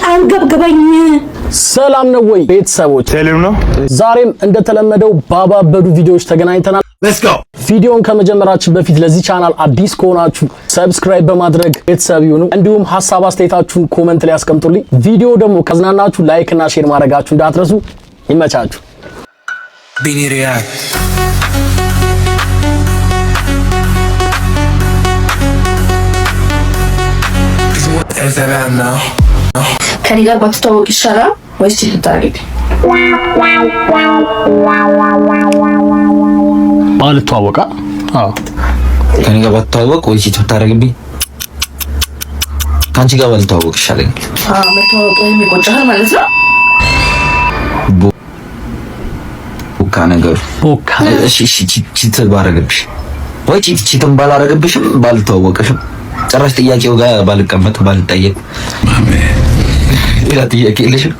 አንገብግበኝ። ሰላም ነው ወይ ቤተሰቦች? ሰላም ነው። ዛሬም እንደተለመደው ባባበዱ ቪዲዮዎች ተገናኝተናል። Let's go. ቪዲዮን ከመጀመራችን በፊት ለዚህ ቻናል አዲስ ከሆናችሁ subscribe በማድረግ ቤተሰብ ይሁኑ። እንዲሁም ሀሳብ አስተያየታችሁን comment ላይ አስቀምጡልኝ። ቪዲዮ ደግሞ ከዝናናችሁ like እና share ማድረጋችሁ እንዳትረሱ። ይመቻችሁ። ቢኒ React. ከኔ ጋር ባትተዋወቅ ይሻላል ወይስ cheat ብታደርጊ? ባልተዋወቃ? አዎ። ከኔ ጋር ባትተዋወቅ ወይ cheat ብታደርግብኝ? ከአንቺ ጋር ባልተዋወቅ ይሻለኛል። አዎ፣ መተዋወቅ የሚቆጭሃል ማለት ነው። ቦካ ነገሩ። ቦካ። እሺ እሺ፣ cheat ባረግብሽ ወይ cheat ም ባላረግብሽም ባልተዋወቅሽም ጭራሽ ጥያቄው ጋር ባልቀመጥ ባልጠየቅ። ሌላ ጥያቄ የለሽም?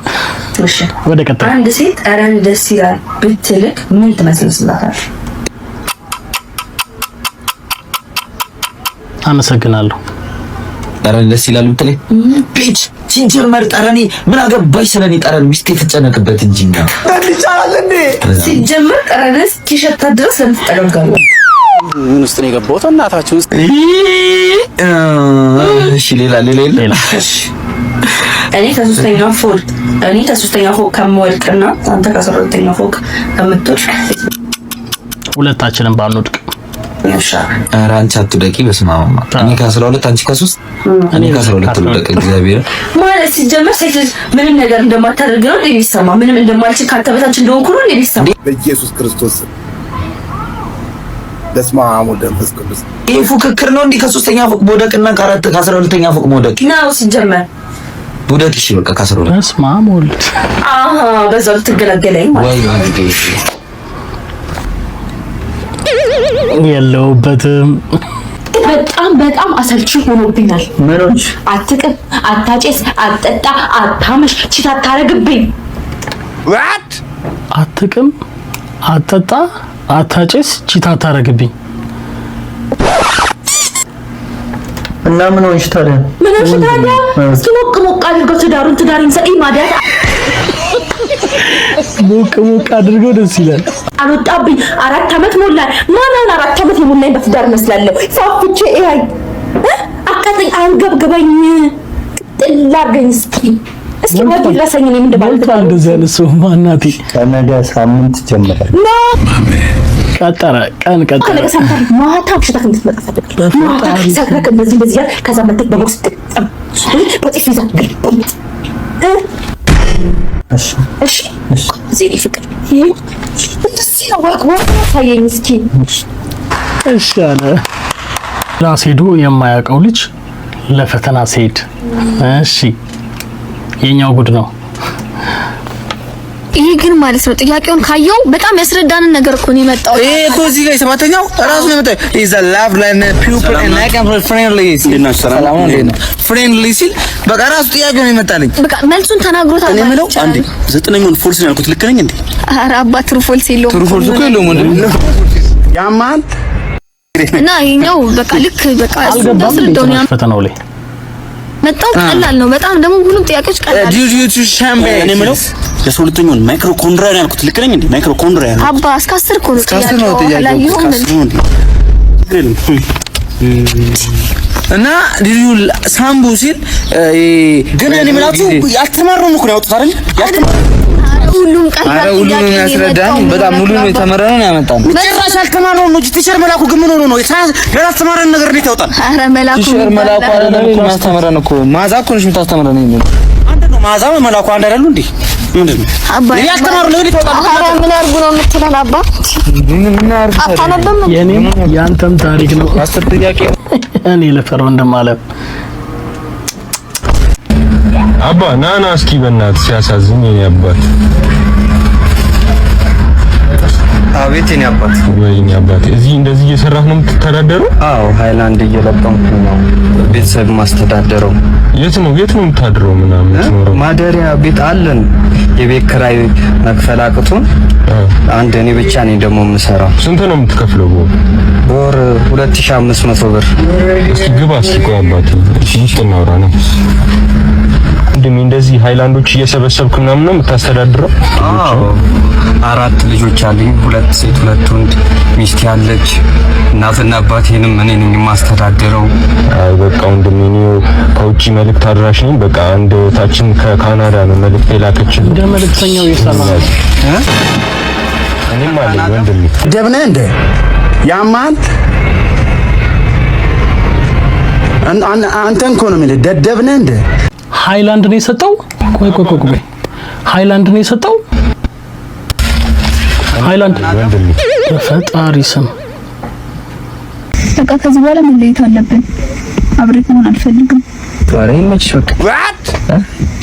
እሺ። ወደ ቀጣይ። አንድ ሴት ጠረን ደስ ይላል ብትልክ ምን ትመስልላታል? አመሰግናለሁ። ጠረን ደስ ይላል ብትለኝ፣ bitch፣ ሲጀመር ጠረኔ ምን አገባሽ ስለኔ ጠረን? ሚስቴ ትጨነቅበት እንጂ እና ሲጀመር ጠረን እስኪሸታት ድረስ ለምን ትጠጋጋለህ? ምን ውስጥ ነው የገባሁት? እናታችሁ ውስጥ። እሺ፣ ሌላ ሌላ የለም? ሌላ። እኔ ከሶስተኛ ፎቅ ከምወድቅና አንተ ከ12ኛ ፎቅ ከምትወድቅ ሁለታችንም ባንወድቅ። ይሻላል። ኧረ አንቺ አትውደቂ። በስመ አብ። እኔ ከ12፣ አንቺ ከ3፣ እኔ ከ12 ልውደቅ። እግዚአብሔር። ማለት ሲጀመር ሴት ልጅ ምንም ነገር እንደማታደርግ ነው የሚሰማ። ምንም እንደማልችል፣ ካንተ በታች እንደሆንኩ ነው የሚሰማ። በኢየሱስ ክርስቶስ በስመ አብ ወወልድ ወመንፈስ ቅዱስ። ይህ ፉክክር ነው እንዲህ ከሶስተኛ ፎቅ መውደቅና ከአራት ከ12ኛ ፎቅ መውደቅ? ነው ሲጀመር። ውደቅ። እሺ በቃ ከ12። በስመ አብ ወልድ። አሃ፣ በዛው ልትገላገለኝ ማለት። ወይ አንዴ። የለውበትም። በጣም በጣም አሰልቺ ሆኖብኛል። ምኖች? አትቅም፣ አታጨስ፣ አትጠጣ፣ አታመሽ፣ cheat አታረግብኝ። አትቅም፣ አትጠጣ፣ አታጭስ፣ cheat አታረግብኝ። እና ምን ሆንሽ ታዲያ? ምን ሆንሽ ታዲያ? እስኪ ሞቅ ሞቅ አድርገው ትዳሩን፣ ትዳሬን ሰጠኝ ማዲያት። ሞቅ ሞቅ አድርገው ደስ ይላል። አልወጣብኝ። 4 ዓመት ሞላኝ። ማን 4 ዓመት የሞላኝ በትዳር እመስላለሁ? ፋፍቼ አይ አቃጠኝ፣ አንገብግበኝ፣ ጥል አድርገኝ። እስኪ እስኪ ወግ ይድረሰኝ። እኔም እንደባለ ሞልቷል እንደዚህ አይነት ሰው ማናቴ። ከነገ ሳምንት ጀምራል። ቀጠረ፣ ቀን ቀጠረ። ከነገ ሳምንት ማታ ውሸታክ እንድትመጣ ፈልጋለሁ። ማታ ሰክረክ እንደዚህ እንደዚህ እያልክ ከዛ መተክ በቦክስ ግጥም በጥፊ ይዛ ግጥም። እሺ። እሺ እዚህ እኔ ፍቅር እንደዚህ ነው። ወግ ወግ ታየኝ እስኪ። እሺ አለ። class ሄዶ የማያውቀው ልጅ ለፈተና ሲሄድ፣ እሺ የኛው ጉድ ነው። ይሄ ግን ማለት ነው ጥያቄውን ካየው በጣም ያስረዳንን ነገር እኮ ነው የመጣው። ይሄ እኮ እዚህ ጋር የሰባተኛው ራሱ ነው የመጣው። Is a love line people and like and friendly ሲል፣ ሰላም ነው እንዴት ነው friendly ሲል በቃ ራሱ ጥያቄው ነው የመጣልኝ። በቃ መልሱን ተናግሮታል እኔ ማለት የምለው ይቻላል። አንዴ ዘጠነኛውን false ነው ያልኩት፣ ልክ ነኝ እንዴ? ኧረ አባ true false የለውም። True false እኮ የለውም ወንድም። ያማል። እና ይሄኛው በቃ ልክ በቃ እሱ አልገባም እንዴ? እንዳስረዳው ነው ጭራሽ ፈተናው ላይ። ያመጣው። ቀላል ነው በጣም፣ ደግሞ ሁሉም ጥያቄዎች ቀላል። Due to ሻምቤ። እኔ የምለው የ12ኛውን mitochondria ነው ያልኩት፣ ልክ ነኝ እንዴ? Mitochondria ነው። አባ እስከ 10 እኮ ነው እስከ 10 ነው ጥያቄው። ጥያቄው። አላየሁም እንዴ? ነው እንዴ? ችግር የለም። እና did you ሳምቡ ሲል ግን እኔ የምላችሁ ያልተማርነውን እኮ ነው ያወጡት አይደል? ያልተማርነው ሁሉም ቀላል አረ ሁሉንም ጥያቄ ነው ያስረዳን የመጣው። በጣም ሙሉ ነው የተመረነው ያመጣን። ጭራሽ ያልተማርነውን ነው። Teacher መላኩ ግን ምን ሆኖ ነው ያላስተማረን ነገር እንዴት ያወጣል? ኧረ መላኩ Teacher የሚባል መላኩ አይደለም እኮ የሚያስተምረን፣ እኮ ማዛ እኮ ነሽ የምታስተምረን። ይሄንን አንድ ነው፣ ማዛ መላኩ አንድ አይደሉ እንዴ? ምንድን ነው? አባ ያልተማርነው እንዴት ያወጣል? ኧረ ምን አድርጉ ነው የምትለን አባ? ምን አርግ? አታነብም? የኔም ያንተም ታሪክ ነው። 10 ጥያቄ። እኔ ልፈረው እንደማለም። አባ ና ና እስኪ በእናትህ፣ ሲያሳዝን የኔ አባት። አቤት የኔ አባት። ወይኔ አባት፣ እዚህ እንደዚህ እየሰራህ ነው የምትተዳደረው? አዎ፣ ሃይላንድ እየለቀምኩ ነው። ቤተሰብ ቤተሰብ ማስተዳደረው። የት ነው የምታድረው ምናምን የምትኖረው? ማደሪያ ቤት አለን። የቤት ኪራይ መክፈል አቅቶን አንድ እኔ ብቻ ነኝ ደግሞ የምሰራው። ስንት ነው የምትከፍለው በወር? በወር 2500 ብር። እስኪ ግባ፣ እስኪ ቆይ አባቴ፣ እሺ ውስጥ እናውራ ነው። ወንድሜ፣ እንደዚህ ሃይላንዶች እየሰበሰብክ ምናምን ነው የምታስተዳድረው? አዎ፣ አራት ልጆች አሉኝ። ሁለት ሴት ሁለት ወንድ። ሚስት ያለች እናትና አባቴንም እኔ ነኝ የማስተዳድረው። አይ በቃ ወንድሜ፣ እኔ ከውጪ መልእክት አድራሽ ነኝ። በቃ አንድ እህታችን ከካናዳ ነው መልእክት የላከችልን። እንደ መልእክተኛው እየሰራ ነው። እኔም አለኝ ወንድሜ። ደብነህ እንደ ያማል። አንተን እኮ ነው የምልህ። ደደብ ነህ እንደ ሃይላንድ ነው የሰጠው። ቆይ ቆይ ቆይ ቆይ፣ ሃይላንድ ነው የሰጠው። ሃይላንድ በፈጣሪ ስም። በቃ ከዚህ በኋላ መለየት አለብን። አብሬት መሆን አልፈልግም። ኧረ ይመችሽ። በቃ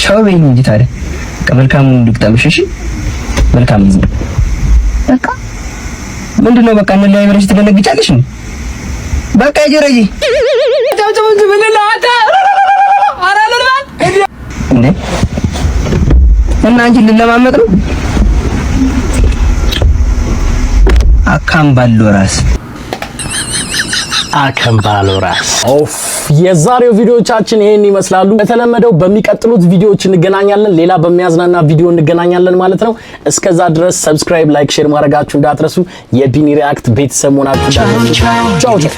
ቻው በይኝ እንጂ ታዲያ። በቃ መልካም እንድግጠምሽ። እሺ መልካም ጊዜ። በቃ ምንድን ነው በቃ እንለያይ ብለሽ ትደነግጫለሽ እንዴ? በቃ ጀረጂ እንዴ፣ እና አንቺ ልለማመጥ ነው። አካም ባለው ራስ። አከምባሎ ራስ ኦፍ። የዛሬው ቪዲዮቻችን ይሄን ይመስላሉ። በተለመደው በሚቀጥሉት ቪዲዮዎች እንገናኛለን። ሌላ በሚያዝናና ቪዲዮ እንገናኛለን ማለት ነው። እስከዛ ድረስ subscribe፣ like፣ share ማድረጋችሁ እንዳትረሱ። የቢኒ React ቤተሰብ መሆናችሁ እንዳትረሱ። ቻው ቻው።